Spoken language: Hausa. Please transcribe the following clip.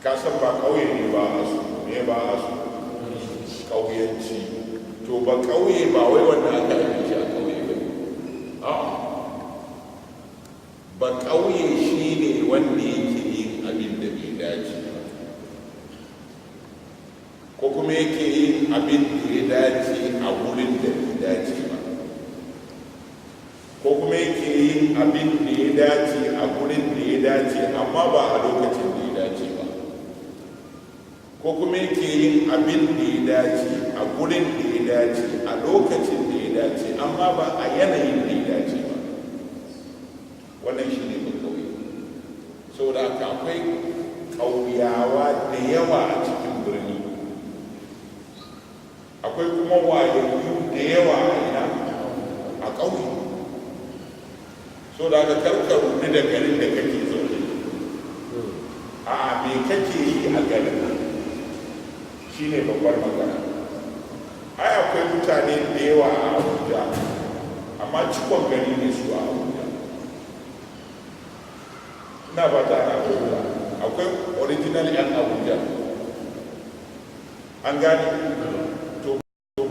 Ka san ba ƙauye ne ba a so, me ba a so? Ƙauyenci. To, ba ƙauye ba wai wanda aka haife shi a ƙauye ba ne. A'a, ba ƙauye shi ne wanda yake yin abin da bai dace ba, ko kuma yake yin abin da ya dace a wurin da bai dace ba, ko kuma yake yin abin da ya dace a wurin da ya dace amma ba a lokacin da ya dace ba, ko kuma yake yin abin da ya dace a gurin da ya dace a lokacin da ya dace amma ba a yanayin da ya dace ba. Wannan shi ne ba ƙauye. Saboda haka akwai ƙauyawa da yawa a cikin birni, akwai kuma wayayyu da yawa a ina? A ƙauye. Saboda haka karka rudu da garin da kake zaune. A me kake yi a garin shine babbar magana. Ai akwai mutane da yawa a Abuja, amma cikon gari ne su a Abuja. Ina ba ta na Abuja akwai original 'yan Abuja, an gane?